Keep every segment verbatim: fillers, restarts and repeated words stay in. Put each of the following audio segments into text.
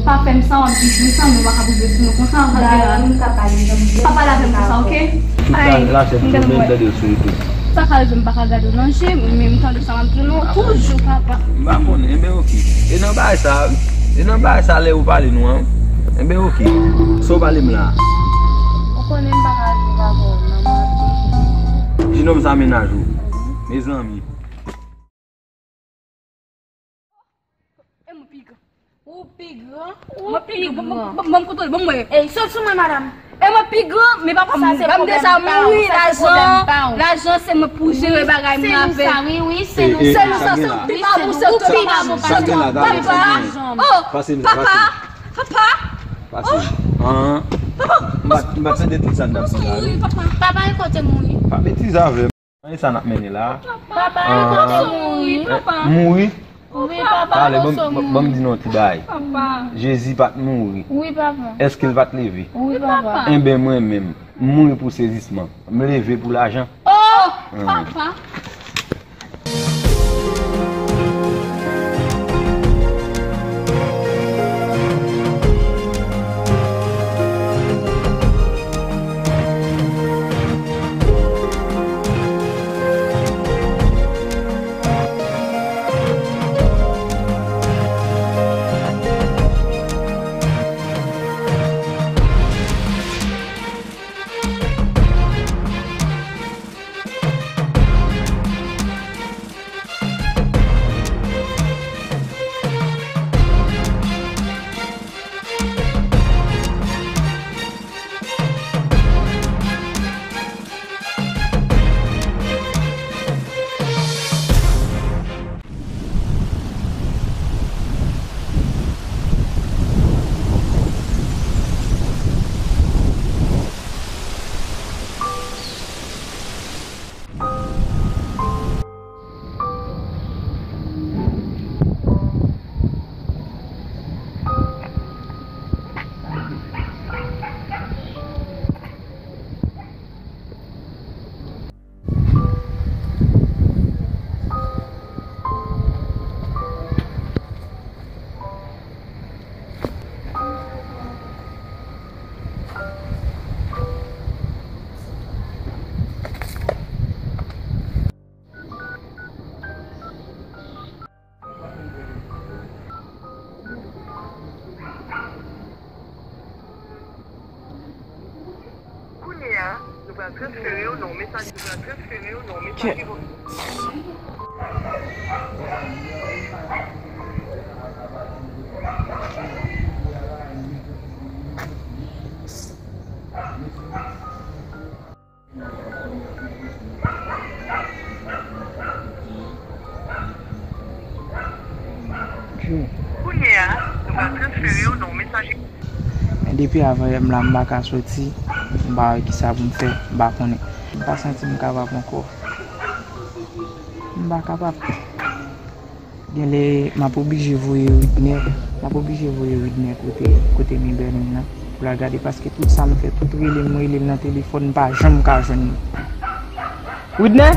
Pa fè m sa, w ap di m sa, nou pa ka poze sou nou konsa, pa pale avè m konsa, oke? Tout la, la chèn, m tande l sou YouTube. Sa ka rive m pa ka gade w nan je, men m tande sa m ap di w non, toujou papa. M pa konnen, enben oke. E nan bagay sa, e nan bagay sa lè ou pale nou an, enben oke. Sa w pale m la. Ou konnen m pa ka viv avè w nan mwen. Jenòm sa mennaj ou. Mezanmi. E mwen pi gran. Ou pi gran? Mwen pi gran. Ban m kontwole, ban m wè. Ey, sot sou mwen, madanm. E mwen pi gran, men papa m, papa m deja mouri, lajan, lajan se mwen pou jere bagay m avè. Se nou sa, wi, wi, se nou sa. Se nou sa, se pi pa bon, se pi pa bon, papa. Oh, papa, papa. Papa. M pa tande tout sa n t ap di la, wi. Papa, e kote mouri? Pa betize avè m. Anyen sa n ap mennen la. Papa, e kote mouri? Mouri? Wi, papa, ale, ban m, ban m di nou yon ti bagay. Jezi pa t mouri. Wi, papa. Èske l pa t leve? Wi, papa. Enben, mwen menm, m mouri pou sezisman. M leve pou lajan. Oh, papa. Kounye a, nou pral transfere w nan yon mesaje, nou pral transfere w nan yon mesaje vokal. Kounye a, nou pral transfere w nan yon mesaje. Men depi avanyè m la, m pa ka soti, m pa wè kisa pou m fè, m pa konnen. M pa santi m kapab ankò. M pa kapab. Genlè, m ap oblije voye Widner, m ap oblije voye Widner kote, kote Miberline nan, pou l al gade, paske tout sa m fè, tout rele m, rele l nan telefòn, m pa janm ka jwenn li. Widner?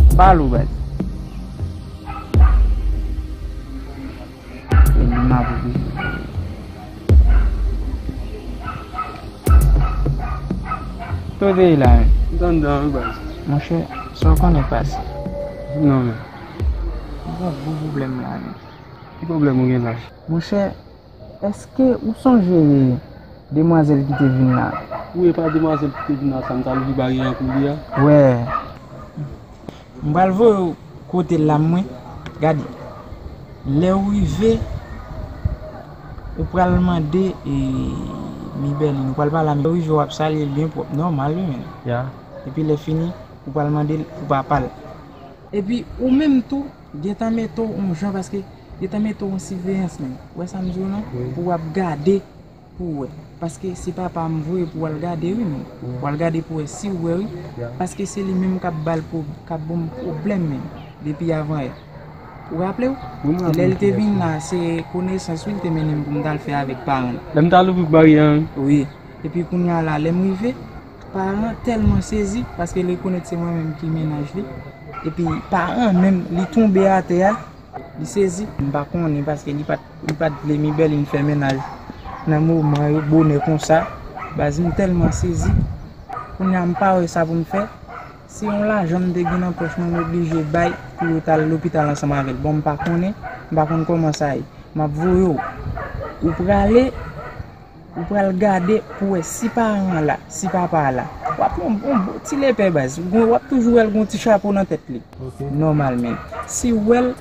M pa lou, baz. E li m ap oblije voye. Kote w ye la menm? M t anndan wi baz. Monchè, sa w konnen k pase? Non menm. M gen yon gwo pwoblèm la menm. Ki pwoblèm ou gen la? Monchè, èske ou sonje demwazèl ki te vin la? Wi, e pa demwazèl ki te vin la sa, m t al ouvri bagay an pou li a? Wè. M pral voye w kote l la, mwen. Gade, lè w rive, ou pral mande, e, Miberline, ou pral pale a Miberline. Lè w rive, w ap salye l byen pwòp, nòmal wi menm. Ya. Epi lè fini, ou pral mande l pou papa l. Epi ou menm tou, gentan mete w yon jan, paske gentan mete w yon siveyans menm. Ou wè sa m di w lan? Wi. Pou w ap gade pou w wè. Paske se papa m voye pou w al gade wi menm. Wi. Pou w al gade pou w wè si w wè wi. Ya. Paske se li menm k ap ba l pwob-, k ap ban m pwoblèm menm. Depi avanyè. Ou raple w? Wi, m raple m. Lè l te vin la, se konesans wi l te mennen m pou m t al fè avèk paran l. Lè m t al ouvri baryè an wi. Wi. Epi kounye a la, lè m rive, paran an tèlman sezi, paske l rekonèt se mwen menm ki mennaj li. Epi paran menm, li tonbe atè a, li sezi. M pa konnen paske li pa t, li pa t vle Mibèlin fè mennaj nan moman yo, bonè konsa. Baz, m tèlman sezi. Kounye a, m pa wè sa pou m fè. Se yon lajan m te gen nan pòch mwen, m oblije bay pou yo t al lopital ansanm avè l. Bon, m pa konnen, m pa konn kòman sa ye. M ap voye w. Ou prale, ou pral gade pou wè si paran an la, si papa a la. W ap yon bon, bon ti lepè baz. W ap toujou wè l gon ti chapo nan tèt li. Ok. Nòmal, men. Si w wè l,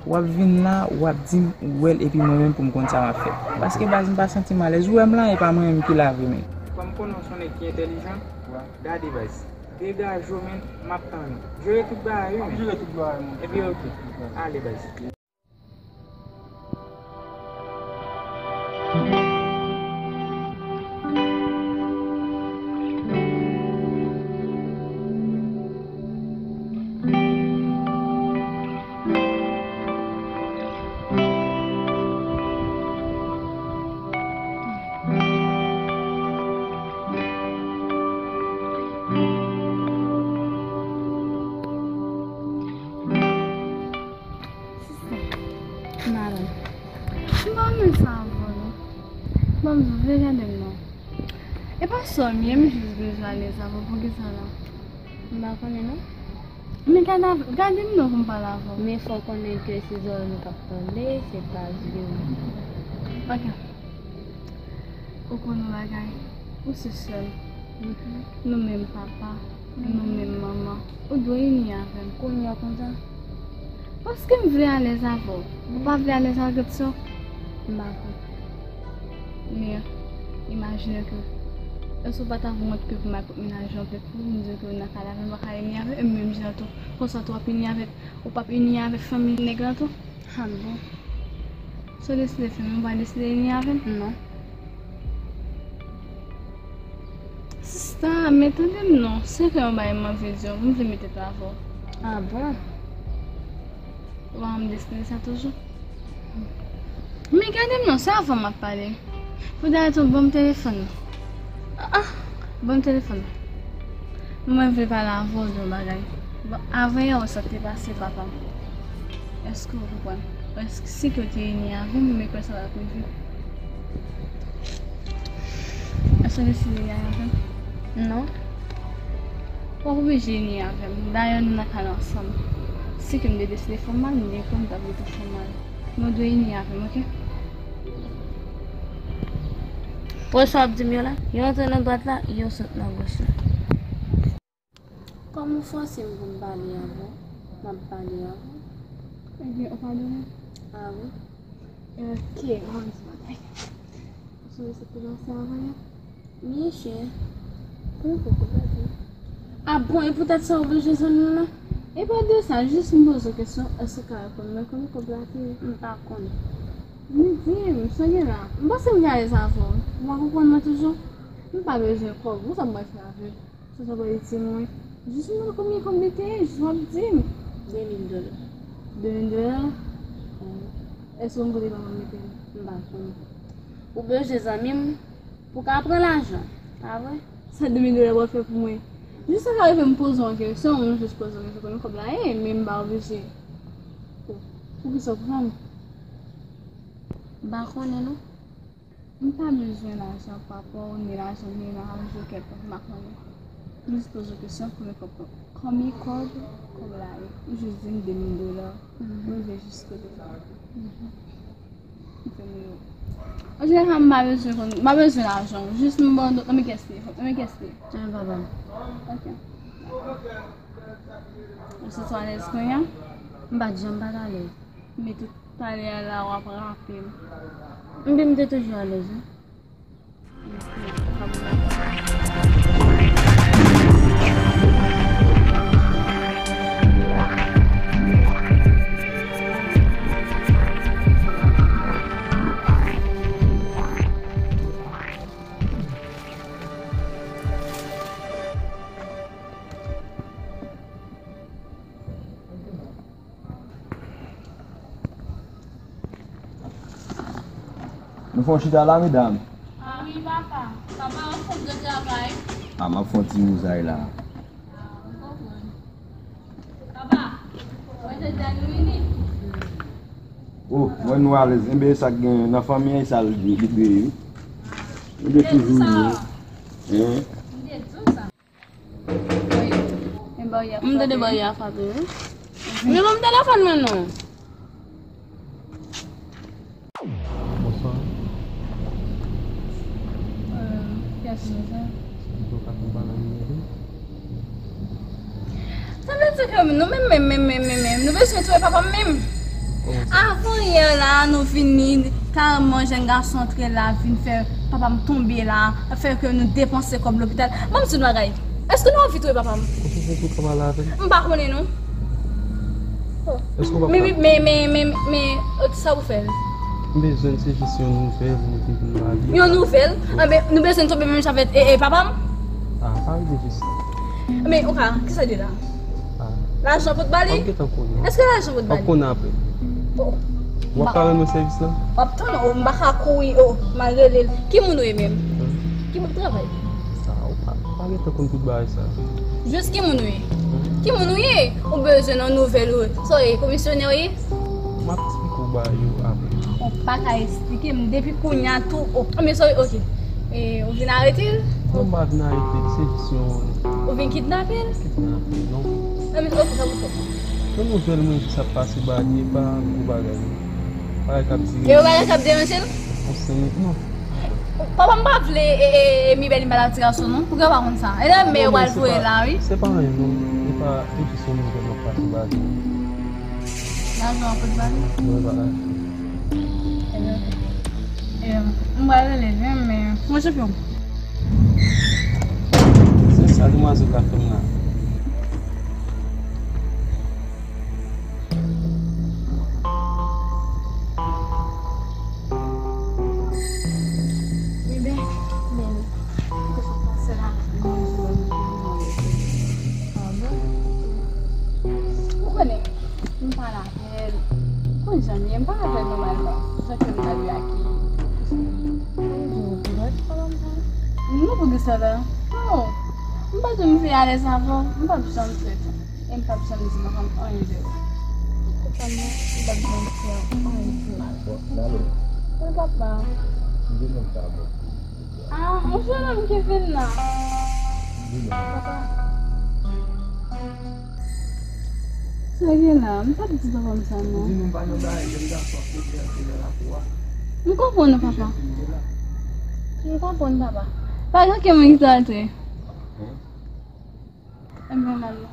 w ap vin la, w ap di m ou wè l, epi mwen menm pou m konn sa m ap fè. Paske baz, m pa santi m alèz. Ou wè m la, e pa mwen menm ki la vre, men. Kòm konnen w se yon nèg ki entèlijan, gade baz. Degaje w, men, m ap tann ou. Jere tout bagay, wi, men. Jere tout bagay, men. Epi, ok. Ale, baz. Sista, madanm, m pa renmen sa avè w non. Ban m di w, vle gade m non. E pa sa m ye, m jis bezwen alèz avè w. Poukisa la? M pa konnen non. Men gade, gade m non pou m pale avè w. Men fò w konnen ke se zòrèy nou k ap tande, se pa zye w. Ok. Ou konn yon bagay? Ou se sè m. Mhm. Nou menm papa, nou menm manman. Ou dwe ini avè m. Kounye a konsa? Paske m vle alèz avè w. Ou pa vle alèz avèk sè w? M pa konn. Men, imajine ke, èske w pa ta wont ke pou m al kot mennaj lan, pou m di ke w nan kay la, men w pa ka ini avè m, e menm jan tou, konsa tou w ap ini avèk, ou p ap ini avèk fanmi nèg lan tou? Ah bon? Sa w deside fè, men w pa deside ini avè m? Non. Sista, men tande m non, se ke yon bagay m anvi di w, m vle mete tèt avè w. Ah bon? Ou pa wè m deside sa toujou? Men gade m non, se avè w m ap pale. Pou dayè tou, ban m telefòn nan. Ah, ah, ban m telefòn nan. Mwen vle pale avè w de yon bagay. Bon, avanyè ou sa k te pase papa m. Èske w konprann? Èske si ke w te ini avè m, ou menm kwè sa t ap rive? Èske w deside ini avè m? Non. W ap oblije ini avè m. Dayè, nou nan kay la ansanm. Si ke m te deside fè w mal, m byen kwè m t ap rete fè w mal. Men w dwe ini avè m, oke? Wè sa w ap di m yo la? Yo antre nan dwat la, yo sot nan gòch la. Kòm ou fòse m pou m pale avè w, m ap pale avè w. Ebyen, ou padone m? Ah wi. Ok, bon, di bagay. Ou sonje sa k te pase avan yè? Wi, chè. Kòman kòb la te ye? Ah bon, e poutèt sa ou bezwen zanmi w la? E pa de sa, jis m poze w kesyon, èske w ka reponn mwen kòman kòb la te ye? M pa konnen. Men di m, sa gen la? M panse m gen alèz avè w. Ou pa konprann mwen toujou? M pa bezwen kòb, ou sa m pral fè avè l? Sa sa pral itil mwen? Jis mwen konbyen kòb li te ye, jis w ap di m. De mil dola. De mil dola? Èske w konn kote papa m mete l? M pa konnen. Ou bezwen zanmi m pou w ka pran lajan, pa vre? Sa de mil dola pral fè pou mwen? Jis sa ka rive m poze w yon kesyon, m jis poze w yon kesyon, konbyen kòb la ye, men m pa oblije. Poukisa w pran m? M pa konnen non. M pa bezwen lajan papa w, ni lajan Nina, lajan kèlkonk, m pa konnen. M jis poze w kesyon, konbyen kòb, konbyen kòb kòb la ye? Ou jis di m de mil dola. Mhm. Ou rive jis kote sa. Mhm. M fè m yo. An jeneral, m pa bezwen konn, m pa bezwen lajan w. Jis m ban w, nan men kiyès li ye? Nan men kiyès li ye? Nan men papa m. Ok. Ou santi w alèz kounye a? M pa t janm pa t alèz. Men tout talè a la, w ap rape m. Ebyen, m te toujou alèz, wi. Nou fè yon chita la, medam? Ah wi, papa. Papa, w ap fè de travay? Ah, m ap fè yon ti wouzay la. Ah, m konprann. Oh, mwen nou alèz. Enben, sa k gen nan fanmi an, e sa l li dwe ye. Enben, toujou ye. Hein? M tande bari a frape, wi. Men ban m telefòn mwen non. Bonswa. Euh, kiyès nou sa? Mwen ka konn pale anglè tou? Sa vle di ke nou menm, menm, menm, menm, menm, menm, nou bezwen touye papa m menm. Kòman sa? Avan yè la, nou vini, kareman jèn gason antre la, vin fè papa m tonbe la, fè ke nou depanse kòb lopital. Ban m di nou bagay. Èske nou anvi touye papa m? Ou sou fè tout travay la avè m? M pa konnen non. Oh. Èske w pa Men, men, men, men, men, men, oh, sa pou fè l? M bezwen se jis yon nouvèl, mwen te vin ba li. Yon nouvèl? Wi. Anben, nou bezwen tonbe menm jan avèk, e, e, papa m? Ah, pa rive jis la. Men, ou ka, kisa de la? Ah. Lajan pou t ba li? W ap gentan konnen. Èske lajan pou t ba li? W ap konnen apre. Oh. W ap ka rann mwen sèvis la? W ap tann, oh, m pa ka kouri, oh, m al rele l. Ki moun ou ye menm? Hmm? Ki moun k travay? Sa, ou pa, ou pa gentan konn tout bagay sa. Jis ki moun ou ye? Hmm? Ki moun ou ye? Ou bezwen nan nouvèl ou. Sa w ye, komisyonè w ye? M ap eksplike w bagay yo apre. Ou pa ka eksplike m depi kounye a tou. Oh, men sa w ye, oke. E, ou vin arete l? Non, m pa vin arete l, se jis yon Ou vin kidnape l? Kidnape, non. Non, men oke, sa pou fè? Yon nouvèl mwen jis ap pase ba li, e pa gwo bagay non. Bagay k ap dire. E yon bagay k ap deranje l? Yon senk minit, non. Papa m pa vle, e, e, e, Mibèl li mal ak ti gason non. Poukisa w pa konn sa? E lè men yo pral voye la, wi. Se pa anyen non. E pa, e jis yon nouvèl m ap pase ba li. Lajan w ap pot ba li? Mwen pa lajan. Ebyen, oke. Em, m pral rele l, men, men, mwen chofè w. Se sa demwazèl la fè m la. Mibèl, men, kòman sa pase la? Manje w, manje w. Ah bon? Ou konnen, m pa la. Konn jan m ye, m pa avè l nòmalman. Jan ke m ta dwe ak li. Mwen di w, ou pa t pale m sa? Non, poukisa la? Non. M pa di w m te alèz avè w. M p ap janm fè sa. E m p ap janm di manman m anyen de ou. Totalman, m p ap janm fè anyen de ou. Bon, Nalo. Mwen papa. Di nou sa, bon. Ah, yon jennonm ki vin la. Di nou. Papa. Sa gen la, m p ap di papa m sa non. Di nou pa nan bagay jèn gason ap regle antre nan lakou a. M konprann ou, papa. M konprann, papa. Pa gen okenn moun ki ta antre. Enben, m al la.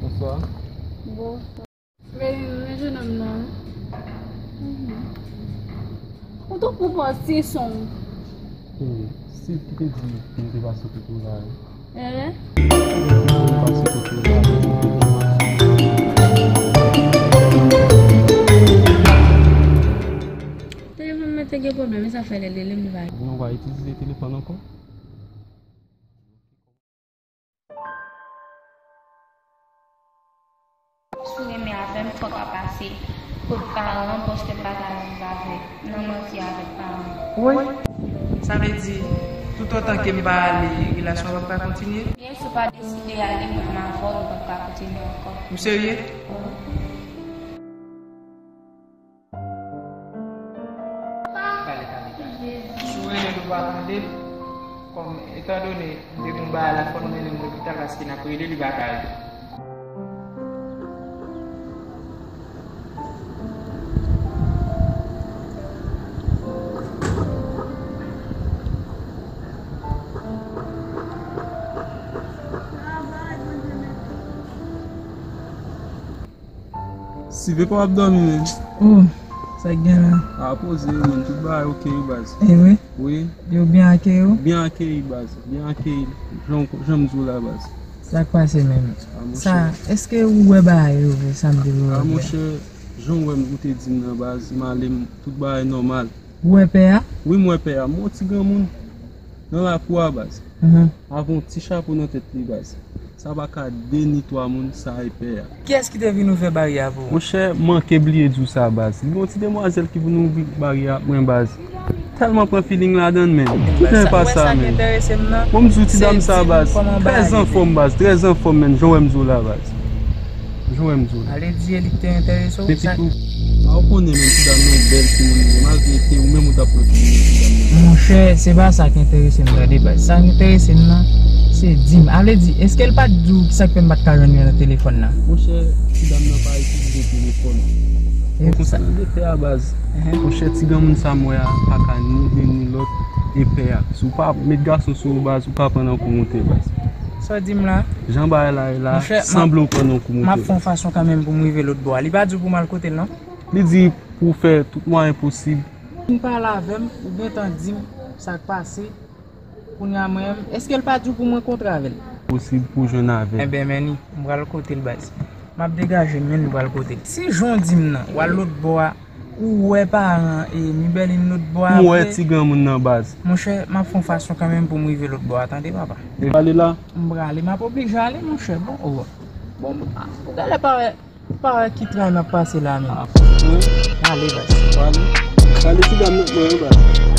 Bonswa. Bonswa. Men, men jennonm nan. Mhm. Ou tankou pase son. Hmm, se ki te di m te pase kote w la, wi. Eh? Pase kote w la. Telefòn mwen te gen pwoblèm, e sa fè lè l rele m, li pa. Nou pa itilize telefòn ankò? Si w renmen avè m, fò w ka pase kot paran m, paske m pa ka viv avèk, nan manti avèk paran m. Woy! Sa vle di, toutotan ke m pa ale, relasyon an p ap ka kontinye? Byen, si w pa deside ale, mwen m avè w, nou p ap ka kontinye ankò. Ou serye? Pale, pale, pale. Si w rele l, ou pa tande l, kòm, etandone m te gen yon bagay la, fò n mennen m lopital, paske n ap rele, li pa ka reponn. Sive pa w ap dòmi menm. Oh, sa k gen la? A poze, man, tout bagay oke wi, baz. E wi? Wi. Yo byen akeyi w? Byen akeyi, baz. Byen akeyi. Jan, jan m di w la, baz. Sa k pase menm? A, monchè. Sa, èske ou wè bagay yo vre, sa m te vle wè? A, monchè, jan w wè m, ou te di m nan, baz, m ale, m, tout bagay nòmal. Ou wè pè a? Wi, m wè pè a. M wè yon ti granmoun. Nan lakou a, baz. Mhm. Avè yon ti chapo nan tèt li, baz. Sa pa ka de ni twa moun, sa e pè a. Kiyès ki te vin ouvè baryè a pou ou? Monchè, manke bliye di w sa, baz. Li gen yon ti demwazèl ki vin ouvri baryè a pou mwen, baz. Tèlman pran feeling ladan l, men. Ki jan e pase sa, men? Bon, m di w ti dam sa, baz. Trè anfòm, baz. Trè anfòm, men. Jan w wè m di w la, baz. Jan w wè m di w la. Ale di e li ki te enterese w. Men sa pitit ou. A, ou konnen, men, ti dam nan bèl timoun li ye, malgre te ou menm ou t ap pran feeling ti dam nan. Monchè, se pa sa ki enterese m, tande, baz. Sa ki enterese m nan, se di m. A vle di, èske l pa t di w ki sa k fè m pa t ka jwenn li nan telefòn nan? Monchè, ti dam nan pa itilize telefòn. E konsa, nan de pè a, baz. Monchè, ti granmoun sa m wè a pa ka ni de ni lòt e pè a. Si w pa met gason sou ou, baz, ou ka pran nan kou moute, baz. Sa w di m la? Jan bagay la ye la, sanble w pran nan kou moute, baz. M ap fè yon fason kanmenm pou m rive lòt bò a. Li pa di w pou m al kote l, non? Li di pou w fè tout mwayen posib. Fin pale avè m, ou gentan di m sa k pase. Kounye a mwen menm, èske l pa di w pou m rankontre avè l? Posib pou w jwenn avè l. Enben, men ni, m pral kote l, baz. M ap degaje m, men ni, m pral kote l. Si jan w di m nan, w al lòt bò a, ou wè paran e Mibèlin lòt bò a, m wè ti granmoun nan, baz. Monchè, m ap fè yon fason kanmenm pou m rive lòt bò a, tande, papa. E pale la? M prale, m ap oblije ale, monchè. Bon, o. Bon, ou genlè pa wè. Pa wè ki tray n ap pase la menm. A, franchman. Ale, baz. Pale. Pale ti dam nan mwen, baz.